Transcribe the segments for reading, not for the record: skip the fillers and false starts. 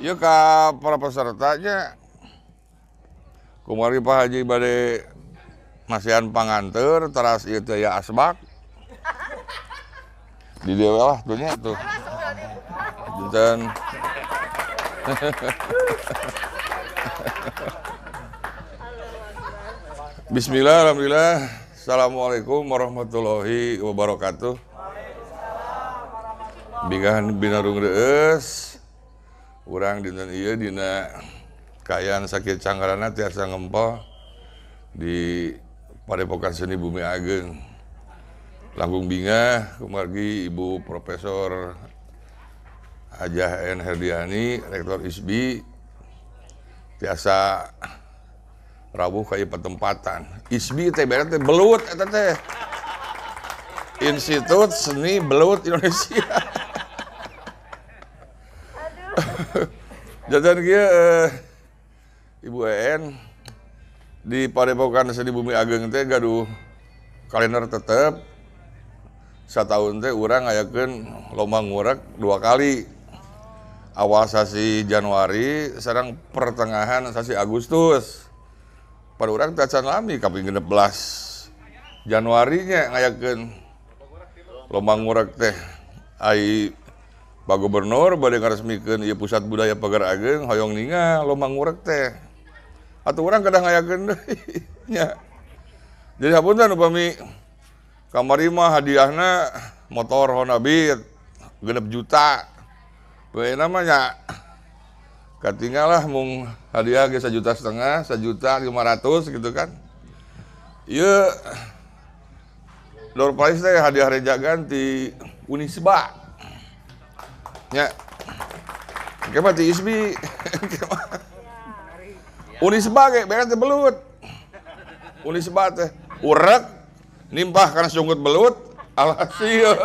Ieu ka para pesertanya kumari Pak Haji bade masihan panganteur teras ieu teh ya asbak. Di dieu lah tuh nya tuh. Dinten. Bismillah, alhamdulillah. Assalamualaikum warahmatullahi wabarakatuh. Bingah binarung reueus. Urang dinten ieu dina kaayaan sakit canggarana tiasa ngempel di Padepokan Seni Bumi Ageng. Langkung bingah kumargi Ibu Profesor Hajah N. Herdiani, Rektor ISBI, tiasa rawuh ka ieu patempatan. ISBI teh berarti belut eta teh. Institut Seni Belut Indonesia. Jantan kieu Ibu En di Padepokan Seni Bumi Ageng teh gaduh kalender tetep. Sataun teh urang ngayakeun lomba ngurek 2 kali. Awal sasi Januari, sareng pertengahan sasi Agustus. Pada urang teh acan lami kaping 16 Januarinya ngayakeun lomba ngurek teh. Ai Pak Gubernur bade ngaresmikeun ieu Pusat Budaya Pagar Ageng hoyong ningal lomba ngurek teh. Atuh urang kedah ngayakeun deui nya. Jadi hapunten upami kamari mah hadiahna motor Honda Beat 6 juta. Bae namanya katinggal lah mung hadiah ge 1,5 juta, 1.500.000 gitu kan. Ieu door prize teh hadiah rejagan ti Unisba. Nya. Engke mah ti ISBI. Unisba ge beres teh belut. Unisba teh urek nimpah kana sunggut belut alhasil.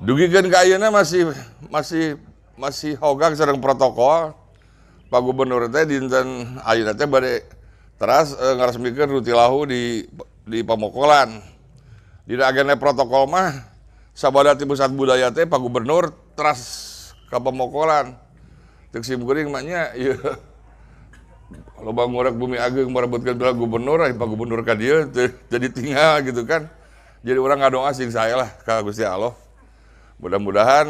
Dugikeun ka ayeuna masih hogang sareng protokol. Pak Gubernur teh dinten ayeuna teh bade teras ngaresmikeun rutilahu di Pamokolan. Dina agenda protokol mah sabada ti pusat budaya teh Pak Gubernur teras ka Pamokolan. Ceuk sim kuring mah nya ieu loba ngurek Bumi Ageng merebutkeun piala gubernur, ai Pak Gubernur ka dieu jadi tinggal gitu kan. Jadi urang ngadoa sing sae lah ka Gusti Allah. Mudah-mudahan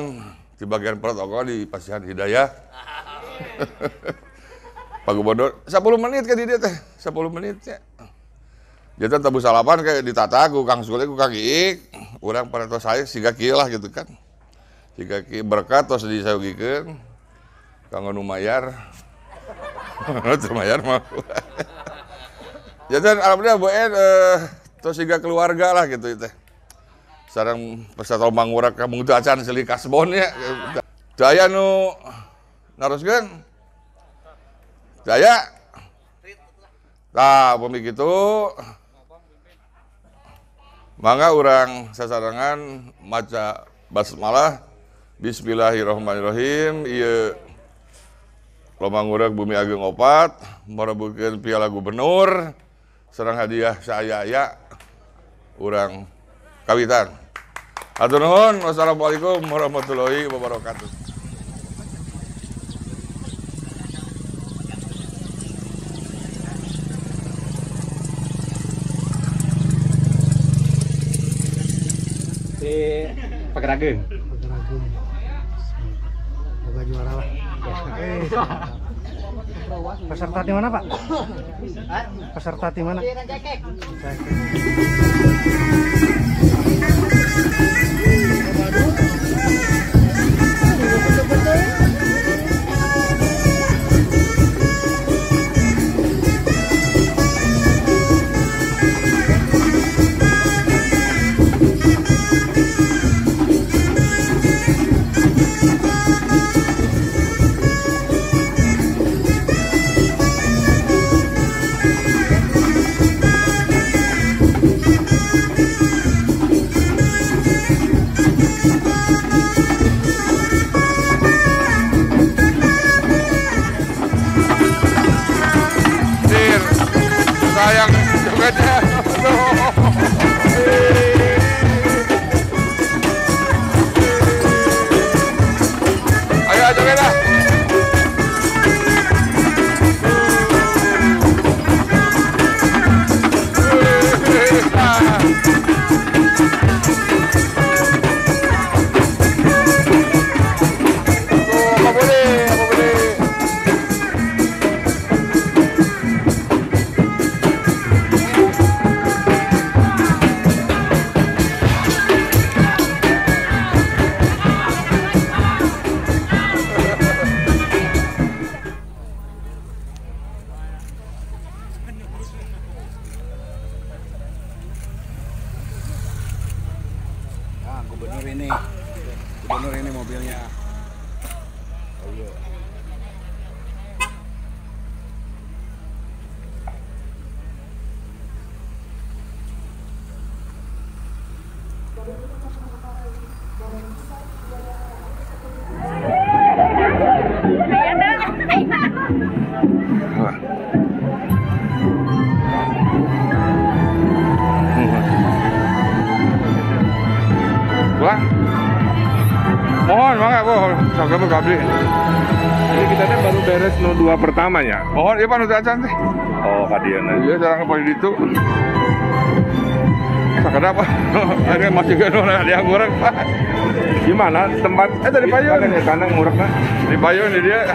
di bagian protokol di pasihan hidayah. Pak Gubernur 10 menit ke di dieu teh, 10 menit nya. Jantan tabu salapan kayak ditata ku Kang Sule ku Kang Iik, urang pada tos sae siga kieu lah gitu kan. Siga kieu berkat tos disayogikeun. Kanggo nu mayar. Teu mayar mah. Jantan alhamdulillah Bu En tos siga keluarga lah gitu teh. Sareng peserta lomba ngurek kamu teu acan seuli kasbon nya. Teu aya nu naroskeun? Teu aya? Tah, upami kitu mangga urang sasarengan maca basmalah. Bismillahirrahmanirrahim. Ieu lomba ngurek Bumi Ageng 4 merebutkeun piala gubernur sareng hadiah saaya-aya urang kawitan. Hatur nuhun. Wassalamualaikum warahmatullahi wabarakatuh. Di Pagar Ageng. Pagar Ageng. Semoga juara lah. Peserta di mana, Pak? Peserta di mana? Sayang jogetnya. Ayo joget lah. Gubernur ini. Gubernur ini mobilnya. Oh, iya. Wah. Mohon mangga Bu, sagem kabli. Ini kita teh baru beres nu 2 pertamanya. Mohon ieu pan teu acan teh. Oh, ka dieu. Iya, sareng poe ditu. Sakedap Pak. Ada masih geus ada yang ngurek Pak. Gimana tempat? Dari payun. Di kandang ngurekna. Di payun di dia.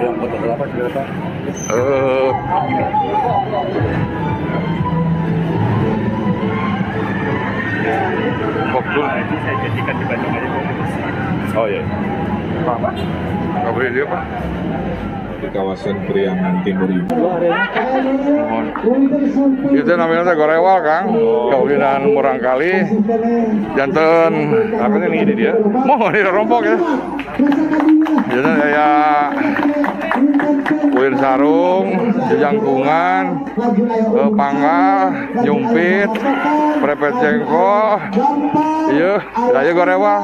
Yang foto berapa berapa? Waktu saya jadikan di Bandung aja. Oh iya. Apa? Kabri dia Pak. Di kawasan Priangan Timur ini. Itu namanya teh gorewal Kang. Kaulinan murangkali. Janten apa nih ini dia? Mohon ini rompok ya. Janten kayak ulin sarung, jejangkungan, panggal, nyumpit, prepet jengkol, iya, daya gorewal.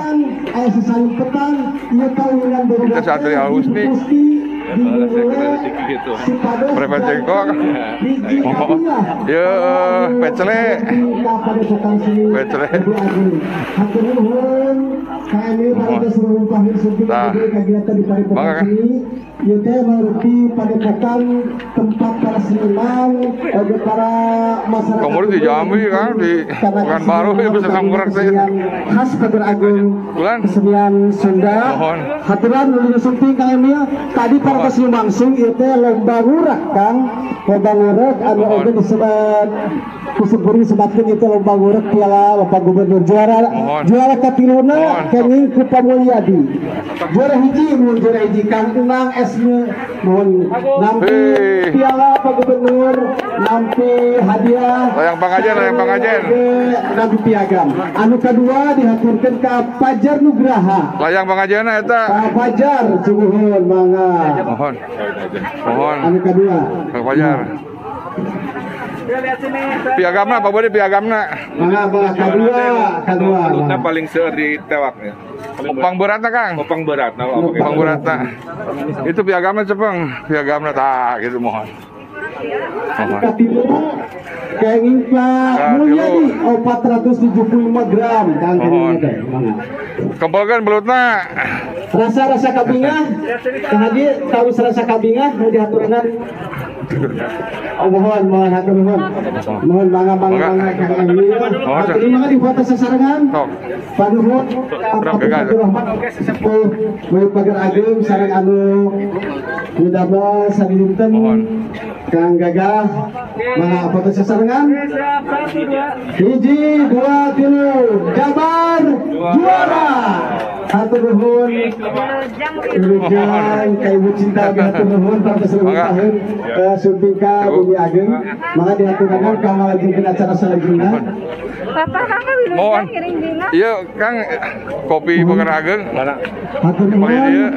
Kita santri Al Husni. Prepet jengkol, iya, pecele, pecele. Nah, bangga kan? Tempat para seniman, para masyarakat. Kemudian di Jambi kan, di Pekanbaru ya bisa ngurek sih. Khas Pager Agung kesenian Sunda. Haturan lulus sunting Kang Emil. Tadi para kesenian langsung ieu teh lomba ngurek Kang. Lomba ngurek anu oge disebut kuseburi sebatkeun itu lomba ngurek piala Bapak Gubernur juara juara katiluna kenging ku Pamulyadi. Juara hiji mun juara hiji Kang Enang Esme mohon nampi piala Pak Gubernur, nampi hadiah layang pangajen, layang pangajen, nampi piagam. Anu kedua dihaturkeun ka Fajar Nugraha. Layang pangajenna eta. Pak Fajar sumuhun mangga. Mohon. Mohon. Anu kedua. Kang Fajar. Piagamna Pak Budi piagamna. Mangga mangga kedua, kedua. Belutna paling seueur ditewak ya. Opang beratna Kang. Opang beratna. Opang beratna. Itu piagamna cepeng, piagamna tah gitu mohon. Katilu kenging Pak Mulyadi 475 gram Kang. Kempelkeun belutna. Rasa-rasa kabingah. Kang Hadi tahu rasa kabingah nu dihaturanan. Oh, mohon, mohon hatur nuhun. Mohon mangga mangga mangga Kang Emil. Hatur mangga di foto sasarengan. Panuhun Abdurrahman sesepuh Murid Pager Agung sareng anu midamel sadidinten Kang Gagah mangga foto sasarengan. 1, 2, 3 Jabar juara. Hatur nuhun. Wilujeng ka Ibu Cinta hatur nuhun para seluruh tahun Suntika Bumi Ageng maka dihaturakan ka ngalajengkeun acara salajengna. Bapak Kang wilujeng ngiring dina. Ieu Kang kopi Pager Ageng. Hatur nuhun.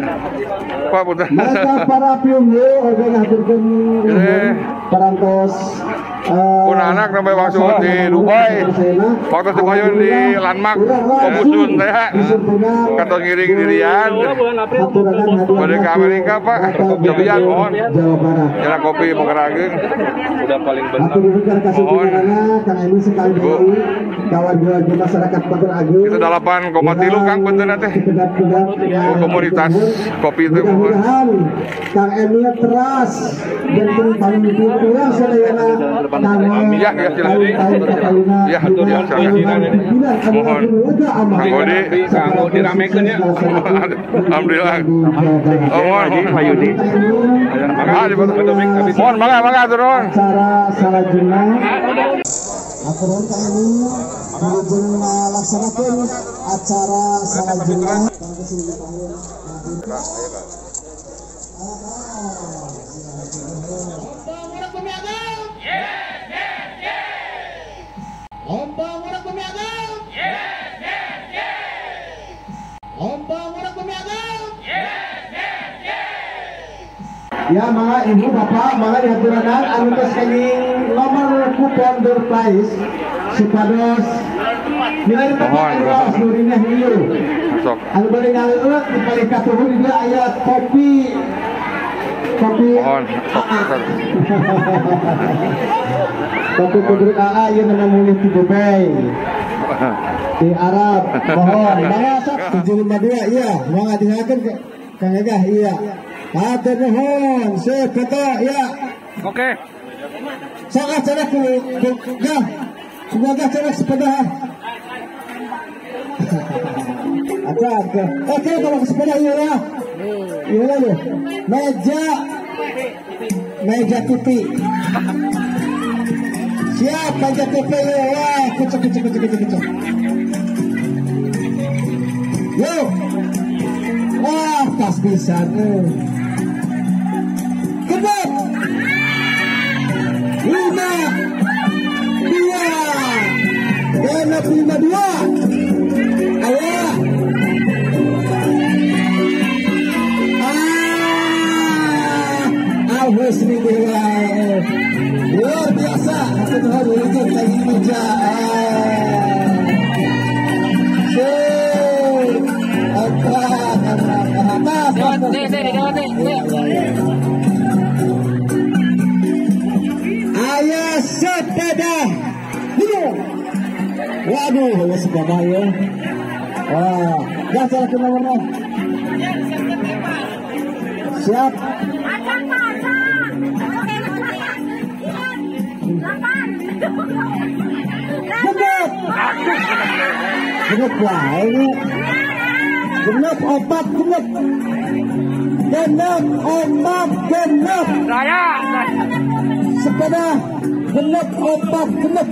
Pak Putra. Maka para piunggu oge ngahaturkeun nuhun parantos pun anak sampai waktu di Dubai, waktu sekoyon di Landmark, Komusun teh, kantor ngiring dirian, balik ke Amerika Pak, cobian mohon, jalan kopi Pager Ageng, udah paling benar, mohon, Ibu, itu 8,3 Kang bener teh, komunitas kopi itu mohon. Kang Emil teras dan pemimpin urang sadayana. Ya, ya, silakan. Ya, ya, silakan. Mohon. Kang Godi, Kang Godi ramekeun ya. Alhamdulillah. Oh, mohon, Pak Yudi. Mohon, mangga, mangga, turun. Acara salajengna. Aturan kami wilujeng ngalaksanakeun acara salajengna. Yeah, yeah. Ya mangga ibu bapak mangga dihaturanan anu tos kenging nomor kupon door prize supados nilai tempat durineh ieu. Anu bade ngaleueut di palih katuhu di dieu aya kopi. Kopi kopi kudruk AA ieu nama mulih ti Dubai. Di Arab, mohon. Mangga sok 752 iya, mangga dihakeun Kang Gagah iya. Hatur nuhun, sip foto iya. Oke. Sok ah cenah ku gah. Semoga cenah sepeda. Ada. Oke, kalau sepeda iya ya. Iya ya. Meja TV. Siap, meja TV ya. Kucuk kucuk kucuk kucuk kucuk. Yo. Wah, pas bisa nih. Genep. 5 2 genep 5 2. Ayo. Ah, Alhusni dewa. Luar biasa. Aku tuh wujud lagi meja. Ayah sepeda. Waduh, ya sepeda ya. Wah, dah salah ke nomornya. Siap. Genep. Genep lah ini. Genep opat genep. Genep opat genep. Raya. Sepeda genep opat genep.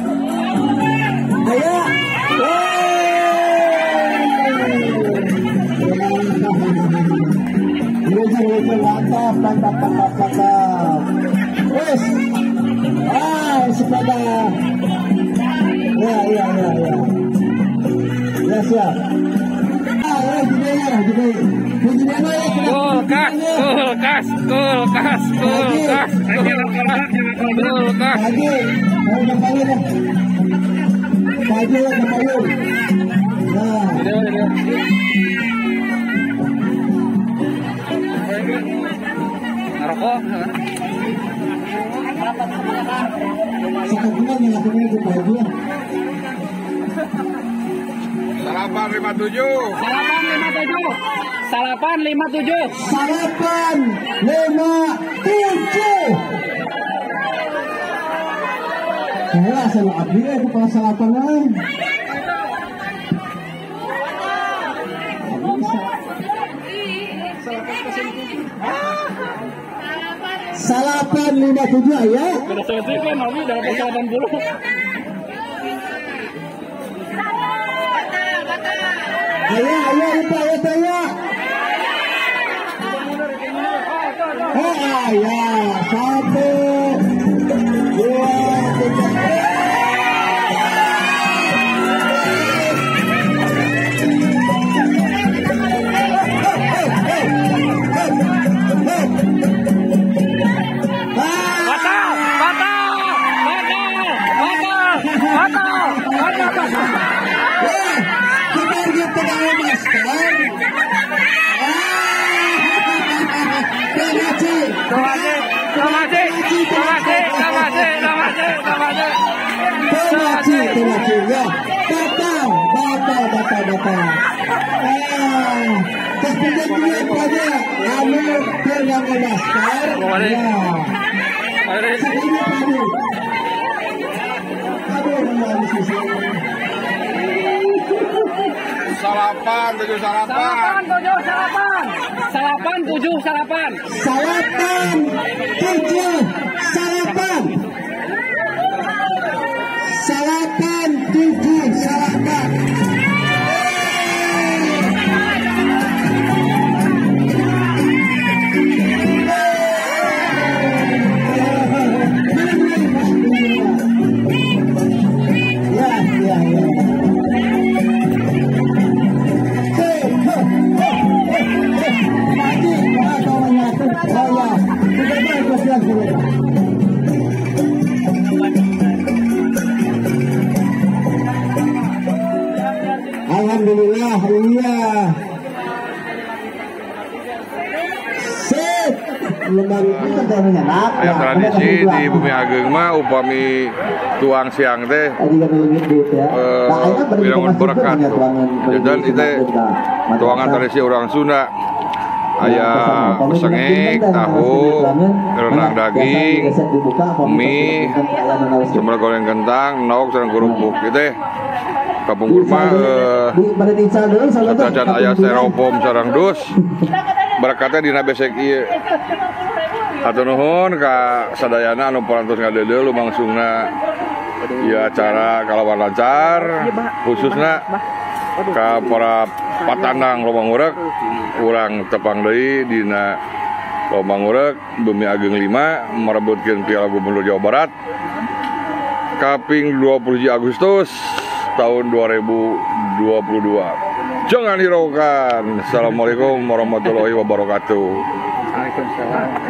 Ayo. Mantap, mantap, mantap, mantap. Wes. Ah, sepeda. Ya, ya, ya, ya. Ya, siap. Kulkas, kulkas, kulkas, kulkas, kulkas. Ngerokok. Salapan 57. Salapan 57. Salapan 57. Salapan 57. Saya asal abdi ya kepala salapan lain. Salapan 57 ya. Udah selesai kan, Mami udah 80. Ayo, ayo, lupa, ayo, saya. Oh, ayah, 1, 2, 3. Batal, batal, batal, batal, batal, batal. Ya, batal, batal, batal, batal. Terus pinjam duit aja, anu biar masker. Ya. Salapan 7 salapan. Salapan 7 salapan. Salapan 7 salapan. Salapan 7 salapan. Salapan 7 salapan. Ya, ya, ya. Aya tradisi di Bumi Ageng mah upami tuang siang teh wirangun berkat. Dan itu tuangan tradisi orang Sunda. Aya sengek, tahu, rendang daging, mie, sambal goreng kentang, endog, sareng kerupuk gitu. Kapungkur mah sacan aya styrofoam sareng dus. Berkatnya dina besek ieu. Hatur nuhun ka sadayana anu parantos ngadeudeuh lumangsungna ieu acara kalawan lancar, khususna ka para patandang lomba ngurek. Urang tepang deui dina lomba ngurek Bumi Ageng 5 merebutkeun Piala Gubernur Jawa Barat kaping 20 Agustus tahun 2022. Jangan hiraukan. Assalamualaikum warahmatullahi wabarakatuh. Waalaikumsalam.